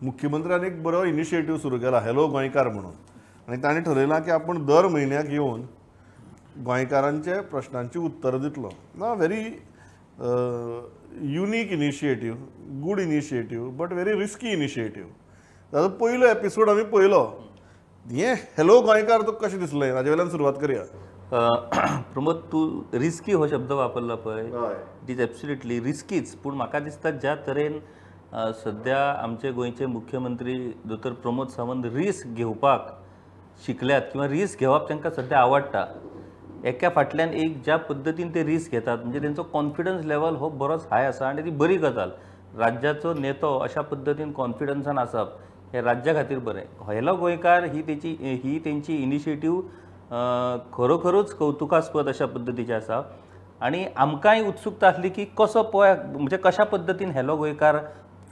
मुख्यमंत्र्यान एक बरो इनिशिएटीव सुरू केला हॅलो गोंयकार म्हणून आनी ताणें ठरयलां की आपूण दर म्हयन्याक येवन गोंयकारांचे प्रश्नांची उत्तरां दितलो. ना very unique initiative, good initiative, but very risky initiative. ताजो पयलो एपिसोड आमी पळयलो. हें हॅलो गोंयकार तुका कशें दिसलें ताजे वयल्यान सुरवात करया. प्रमोद, तूं रिस्की हो शब्द वापरला पळय, it is absolutely रिस्कीच. पूण म्हाका दिसता ज्या तरेन सद्या आमचे गोंयचे मुख्यमंत्री दोतोर प्रमोद सावंत रिस्क घेवपाक शिकल्यात किंवा रिस्क घेवप तांकां सद्या आवडटा, एका फाटल्यान एक ज्या पद्दतीन ते रिस्क घेतात म्हणजे तेंचो कॉन्फिडन्स लेवल हो बरोच हाय आसा आनी ती बरी गजाल. राज्याचो नेतो अशा पद्दतीन कॉन्फिडन्सान आसप हें राज्या खातीर बरें. हॅलो गोंयकार ही तेची ही तेंची इनिशिएटीव खरोखरूच कौतुकास्पद अशा पद्दतीची आसा आनी आमकांय उत्सुकता आसली की कसो पळय म्हणजे कशा पद्दतीन हॅलो गोंयकार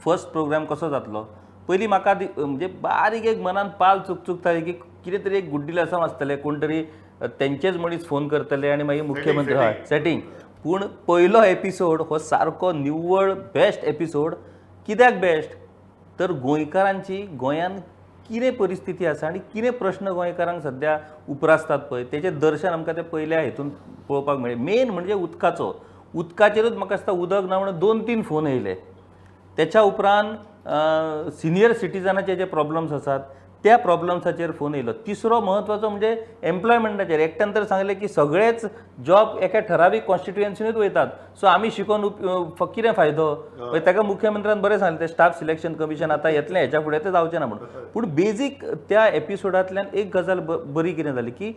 फर्स्ट प्रोग्राम कसो जातलो. पयलीं म्हाका म्हणजे बारीक एक मनान पाल चुकचुकताली की कितें तरी एक गुड्डील आसा आसतलें, कोण तरी तेंचेच मनीस फोन करतले आनी मागीर मुख्यमंत्री हय सेटींग. पूण पयलो एपिसोड हो सारको निव्वळ बेस्ट एपिसोड. कित्याक बेस्ट तर गोंयकारांची गोंयान कितें परिस्थिती आसा आनी कितें प्रश्न गोंयकारांक सद्या उप्रासतात पळय तेचें दर्शन आमकां ते पयल्या हेतून पळोवपाक मेळ्ळें. मेन म्हणजे उदकाचो, उदकाचेरूच म्हाका दिसता उदक ना म्हणून 2-3 फोन येयले. तेच्या उपरांत सिनियर सिटीजनाचे जे प्रॉब्लम्स आसात त्या प्रॉब्लम्साचेर फोन येयलो. तिसरो म्हत्वाचो म्हणजे एम्प्लॉयमेंटाचेर. एकट्यान तर सांगलें की सगळेच जॉब एका ठरावीक कॉन्स्टिट्युएन्सीनूच वयतात, सो आमी शिकोवन कितें फायदो. ताका मुख्यमंत्र्यान बरें सांगलें तें स्टाफ सिलेक्शन कमिशन आतां येतलें हेच्या फुडें तें जावचें ना म्हणून. पूण बेजीक त्या एपिसोडांतल्यान एक गजाल बरी कितें जाली की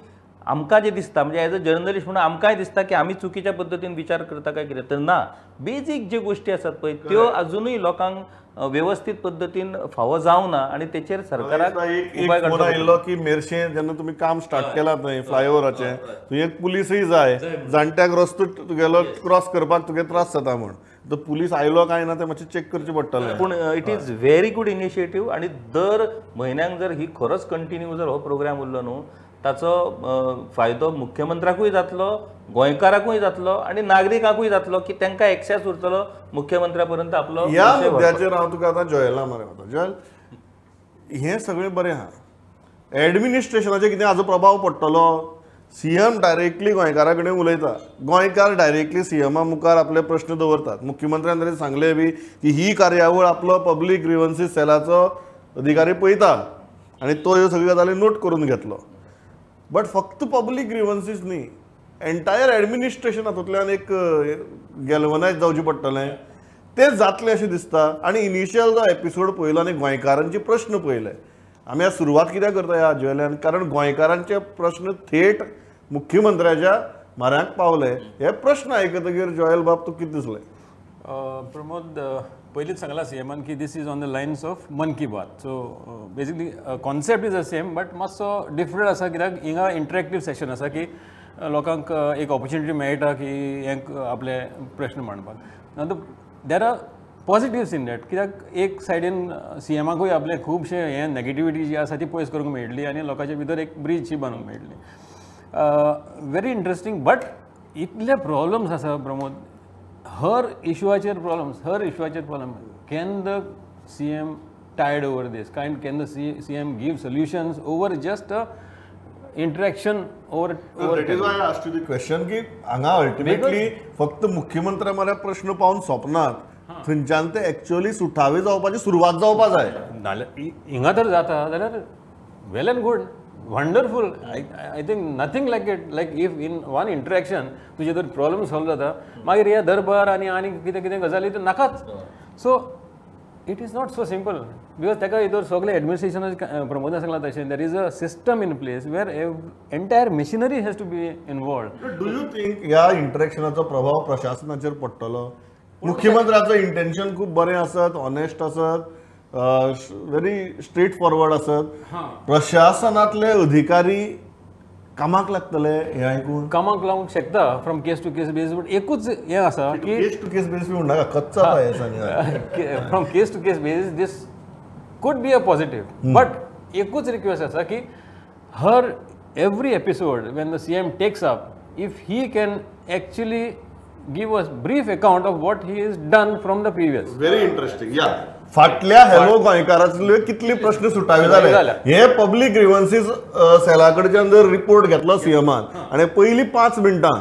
आमकां जें दिसता म्हणजे एज अ जर्नलिस्ट म्हणून आमकांय दिसता की आमी चुकीच्या पद्दतीन विचार करता काय कितें, तर ना, बेजीक ज्यो गोश्टी आसात पळय त्यो अजुनूय लोकांक व्यवस्थीत पद्दतीन फावो जावना आनी तेचेर सरकाराक उपाय काडचो आयिल्लो की मेरशे जेन्ना तुमी काम स्टार्ट केलां न्हय फ्लायओवराचें, थंय एक पुलीसय जाय, जाणट्याक रस्तो तुगेलो क्रॉस करपाक तुगे त्रास जाता म्हण, तर पुलीस आयलो काय ना तें मातशें चॅक करचें पडटलें. पूण it is very good initiative आनी दर म्हयन्याक जर ही खरोच कंटिन्यू जर हो प्रोग्राम उरलो न्हू ताचो फायदो मुख्यमंत्र्याकूय जातलो, गोंयकाराकूय जातलो आनी नागरिकांकूय जातलो की तांकां एक्सेस उरतलो मुख्यमंत्र्या पर्यंत आपलो. ह्या मुद्द्याचेर हांव तुका आतां जॉयला मरे वता. जॉयल, हें सगळें बरें आहा, एडमिनिस्ट्रेशनाचेर कितें हाजो प्रभाव पडटलो? सीएम डायरेक्टली गोंयकारा कडेन उलयता, गोंयकार डायरेक्टली सीएमा मुखार आपले प्रश्न दवरतात. मुख्यमंत्र्यान तरी सांगलें बी की ही कार्यावळ आपलो पब्लीक ग्रिवन्सीस सेलाचो अधिकारी पळयता आनी तो ह्यो सगळ्यो गजाली नोट करून घेतलो. बट फक्त पब्लीक ग्रिवन्सीस न्ही, एंटायर एडमिनिस्ट्रेशन हातूंतल्यान एक गॅल्वनायज जावचें पडटलें, तें जातलें अशें दिसता. आनी इनिशियल जो एपिसोड पळयलो आनी गोंयकारांचे प्रश्न पळयले, आमी आज सुरवात कित्याक करता ह्या हाजे वयल्यान, कारण गोंयकारांचे प्रश्न थेट मुख्यमंत्र्याच्या म्हऱ्यांत पावले. हे प्रश्न आयकतकीर जॉयल बाब तुका कितें दिसलें? प्रमोद, पयलींच सांगलां सीएमान की this is on the lines of Mann Ki Baat. So basically concept is the same but मातसो डिफरंट आसा कित्याक हिंगा इंटरेक्टीव सेशन आसा की लोकांक एक ऑपॉर्च्युनिटी मेळटा की हें आपले प्रश्न मांडपाक. There are positives in that कित्याक एक सायडीन सीएमाकूय आपले खुबशे हें नेगेटिविटी जी आसा ती पयस करूंक मेळटली आनी लोकांच्या भितर एक ब्रीज शी बांदूंक मेळटली. Very interesting. बट इतले प्रॉब्लम्स आसा प्रमोद, हर इशुआचेर प्रॉब्लम्स, हर इशुआचेर problem. Can the CM tide over this? Can the CM give solutions over just a interaction over? That is why I asked you the question की हांगा अल्टिमेटली फक्त मुख्यमंत्र्या म्हऱ्या प्रश्न पावून सोंपनात, थंयच्यान ते एक्चुअली सुटावे जावपाची सुरवात जावपा जाय. नाल्यार हिंगा तर जाता जाल्यार well and good, wonderful. I think nothing like it. Like if in one interaction तुजे तर प्रॉब्लम सॉल्व जाता, मागीर हे दरबार आनी आनी कितें कितें गजाली त्यो नाकाच. So it is not so simple because ताका हितर सगळें एडमिनिस्ट्रेशनाचें प्रमोदान सांगलां तशें there is a system in place where entire machinery has to be involved. Do you think ह्या इंटरेक्शनाचो प्रभाव प्रशासनाचेर पडटलो? मुख्यमंत्र्याचो इंटेन्शन खूब बरें आसत, ऑनेस्ट आसत, व्हेरी स्ट्रेट फॉरवर्ड आसत, प्रशासनांतले अधिकारी कामाक लागतले हें आयकून? कामाक लावंक शकता from case to case base. But एकूच हें आसा की केस टू केस बेस बी म्हणनाका, कच्चा हें. From case to case base this could be a positive. But एकूच रिक्वेस्ट आसा की हर every episode when the CM takes up, if he can actually give a brief account of what he has done from the previous. Very interesting. Yeah. फाटल्या hello गोंयकारांतले कितले प्रश्न सुटावे जाले हे public ग्रिवन्सीस सेला कडच्यान जर रिपोर्ट घेतलो सीएमान आनी पयलीं 5 मिनटां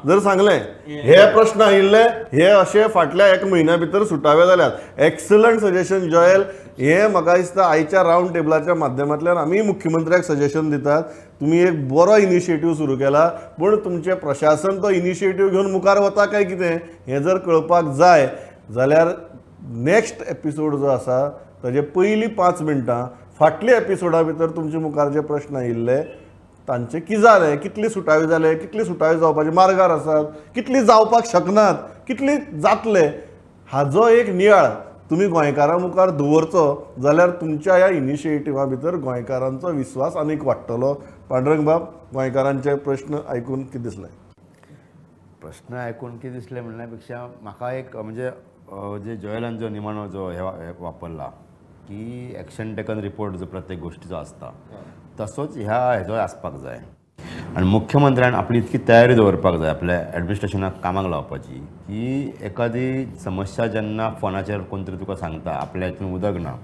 जर सांगलें हे प्रश्न आयिल्ले हे अशे फाटल्या 1 म्हयन्या भितर सुटावे जाल्यात. Excellent suggestion Joel. हे म्हाका दिसता आयच्या रावंड टेबलाच्या माध्यमांतल्यान आमी मुख्यमंत्र्याक सजेशन दितात, तुमी एक बरो इनिशिएटीव सुरू केला, पूण तुमचें प्रशासन तो इनिशिएटीव घेवन मुखार वता काय कितें हें जर कळपाक जाय जाल्यार नेक्स्ट एपिसोड जो आसा ताजे पयलीं 5 मिनटां फाटल्या एपिसोडा भितर तुमचे मुखार जे प्रश्न आयिल्ले तांचे कितें जालें, कितली सुटावे जाले, कितली सुटावे जावपाचे मार्गार आसात, कितली जावपाक शकनात, कितली जातले, हाजो एक नियाळ तुमी गोंयकारां मुखार दवरचो जाल्यार तुमच्या ह्या इनिशिएटिवा भितर गोंयकारांचो विस्वास आनीक वाडटलो. पांडुरंग बाब, गोंयकारांचे प्रश्न आयकून कितें दिसलें? प्रश्न आयकून कितें दिसलें म्हणल्या पेक्षा म्हाका एक म्हणजे जे जॉयलान जो निमाणो जो हे वापरला की एक्शन टेकन रिपोर्ट जो प्रत्येक गोष्टीचो आसता तसोच ह्या हेजो आसपाक जाय आनी मुख्यमंत्र्यान आपली इतकी तयारी दवरपाक जाय आपल्या एडमिनिस्ट्रेशनाक कामाक लावपाची की एखादी समस्या जेन्ना फोनाचेर कोण तरी तुका सांगता आपल्या हितून उदक ना,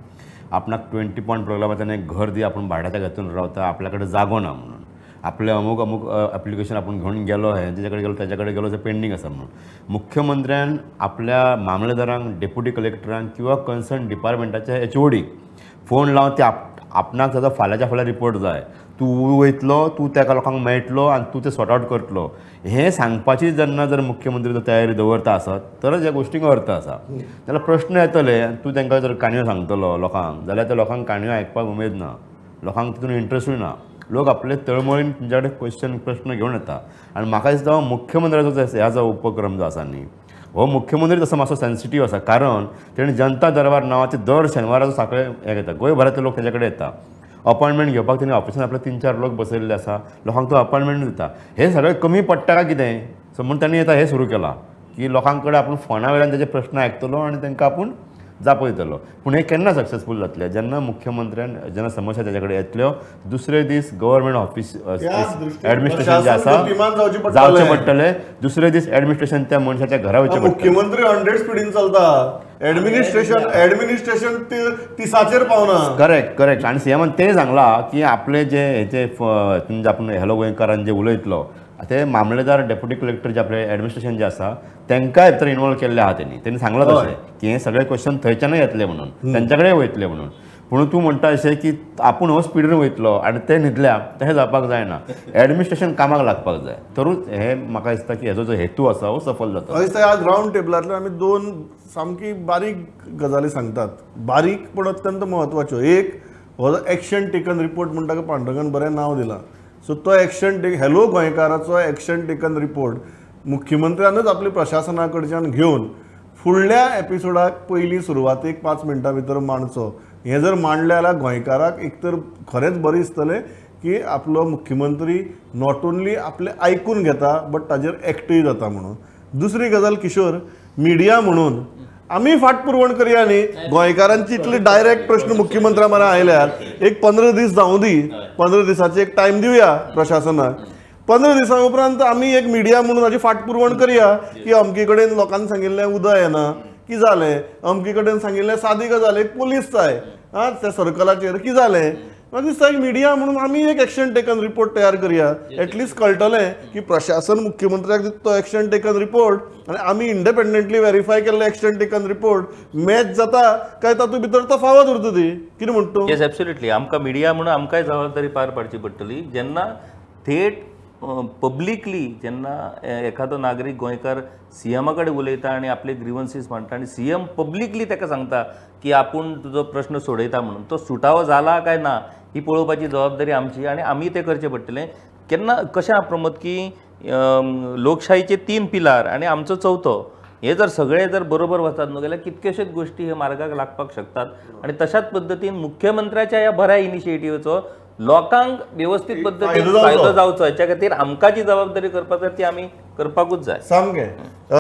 आपणाक 20 पॉयंट प्रोग्रामांतल्यान एक घर दी, आपूण भाड्याच्या घेतून रावता, आपल्या कडेन जागो ना म्हणून आपले अमूक अमूक एप्लिकेशन आपूण घेवन गेलो, हे तेजे कडेन गेलो तेजे कडेन गेलो, ते पेंडींग आसा म्हणून मुख्यमंत्र्यान आपल्या मामलेदारांक, डेप्युटी कलेक्टरांक किंवा कन्सर्न डिपार्टमेंटाच्या एचओडीक फोन लावन ते आपणाक ताजो फाल्यांच्या फाल्यां रिपोर्ट जाय, तूं वयतलो, तूं तेका लोकांक मेळटलो आनी तूं तें सॉर्ट आवट करतलो हें सांगपाची जेन्ना जर मुख्यमंत्री तयारी दवरता आसत तरच ह्या गोश्टींक अर्थ आसा. जाल्यार प्रश्न येतले आनी तूं तांकां जर काणयो सांगतलो लोकांक जाल्यार त्या लोकांक काणयो आयकपाक उमेद ना, लोकांक तितून इंट्रस्टूय ना, लोक आपले तळमळीन तुमच्या कडेन क्वेश्चन प्रश्न घेवन येता. आनी म्हाका दिसता मुख्यमंत्र्याचो ह्या जो उपक्रम जो आसा न्ही हो मुख्यमंत्री तसो मातसो सेन्सिटीव आसा, कारण तेणें जनता दरबार नांवाचे दर शेनवाराचो साकळे हें घेता, गोंयभरांतले लोक तेज्या कडेन येता, अपॉयंटमेंट घेवपाक तेणी ऑफिसान आपले 3-4 लोक बसयल्ले आसा, लोकांक तो अपॉयंटमेंट दिता, हे सगळें कमी पडटा काय कितें सो म्हूण तांणी आतां हें सुरू केलां की लोकां कडेन आपूण फोना वयल्यान तेजे प्रश्न आयकतलो आनी तांकां आपूण जापो दितलो. पूण हें केन्ना सक्सेसफूल जातलें जेन्ना मुख्यमंत्र्यान जेन्ना समस्या तेज्या कडेन येतल्यो दुसरे दीस गव्हर्मेंट ऑफिस एडमिनिस्ट्रेशन जें आसा जावचें पडटलें, दुसरे दीस एडमिनिस्ट्रेशन त्या मनशाच्या घरा वचचें पडटलें. मुख्यमंत्री 100 स्पिडीन चलता, एडमिनिस्ट्रेशन एडमिनिस्ट्रेशन 30 पावना. Correct correct. आनी सीएमान तें सांगलां की आपले जे हेजे तुमचे आपूण हॅलो गोंयकारान जे उलयतलो ते मामलेदार डेप्युटी कलेक्टर जे आपले एडमिनिस्ट्रेशन जे आसा तांकांय भितर इनवॉल्व केल्ले आहा तेणी, तेणी सांगलां तशें की हे सगळे क्वेश्चन थंयच्यानूय येतले म्हणून, तेंच्या कडेन वयतले म्हणून. पूण तूं म्हणटा अशें की आपूण हो स्पिडीन वयतलो आनी ते न्हिदल्या तशें जावपाक जायना, एडमिनिस्ट्रेशन कामाक लागपाक जाय तरूच हे म्हाका दिसता की हेजो जो हेतू आसा हो सफल जाता. दिसता आज रावंड टेबलांतल्यान आमी 2 सामकी बारीक गजाली सांगतात, बारीक पूण अत्यंत म्हत्वाच्यो. एक हो एक्शन टेकन रिपोर्ट म्हणटा पांडुरंगान बरें नांव दिलां, सो तो एक्शन टेक हॅलो गोंयकाराचो एक्शन टेकन रिपोर्ट मुख्यमंत्र्यानच आपल्या प्रशासना कडच्यान घेवन फुडल्या एपिसोडाक पयलीं सुरवातेक 5 मिनटां भितर मांडचो. हें जर मांडलें जाल्यार गोंयकाराक एक तर खरेंच बरें दिसतलें की आपलो मुख्यमंत्री not only आपलें आयकून घेता बट ताजेर एक्टूय जाता म्हणून. दुसरी गजाल किशोर, मिडिया म्हणून आमी फाटपुरवण करया न्ही, गोंयकारांची इतले डायरेक्ट प्रश्न मुख्यमंत्र्या मरा आयल्यार एक 15 दीस जावं दी, 15 दिसाची एक टायम दिवया प्रशासनाक, 15 दिसां उपरांत आमी एक मिडिया म्हणून ताची फाटपुरवण करया की अमके कडेन लोकांनी सांगिल्लें उदक येना की जालें, अमके कडेन सांगिल्लें सादी गजाल एक पोलीस जाय आं त्या सर्कलाचेर की जालें. म्हाका दिसता एक मिडिया म्हणून आमी एक एक्शन टेकन रिपोर्ट तयार करया, एटलिस्ट कळटलें की प्रशासन मुख्यमंत्र्याक दिता तो एक्शन टेकन रिपोर्ट आनी आमी इंडिपेंडंटली वेरीफाय केल्ले एक्शन टेकन रिपोर्ट मॅच जाता काय तातूंत भितर तफावत उरता ती. कितें म्हणटा तूं? येस एब्सोल्युटली. आमकां मिडिया म्हणून आमकांय जबाबदारी पार पाडची पडटली. जेन्ना थेट पब्लिकली जेन्ना एखादो नागरीक गोंयकार सीएमा कडेन उलयता आनी आपले ग्रिवन्सीस मांडटा आनी सीएम पब्लिकली ताका सांगता की आपूण तुजो प्रश्न सोडयता म्हणून, तो सुटावो जाला काय ना ही पळोवपाची जबाबदारी आमची आनी आमी तें करचें पडटलें. केन्ना कशें आहा प्रमोद की लोकशाहीचे 3 पिलार आनी आमचो चवथो, हे जर सगळे जर बरोबर वचत न्हू जाल्यार कितक्योश्योच गोश्टी हे मार्गाक लागपाक शकतात. आनी तशाच पद्दतीन मुख्यमंत्र्याच्या ह्या बऱ्या इनिशिएटिव्हचो लोकांक व्यवस्थीत पद्दतीन फायदो जावचो हेच्या खातीर आमकां जी जबाबदारी करपाक जाय ती आमी करपाकूच जाय. सामकें.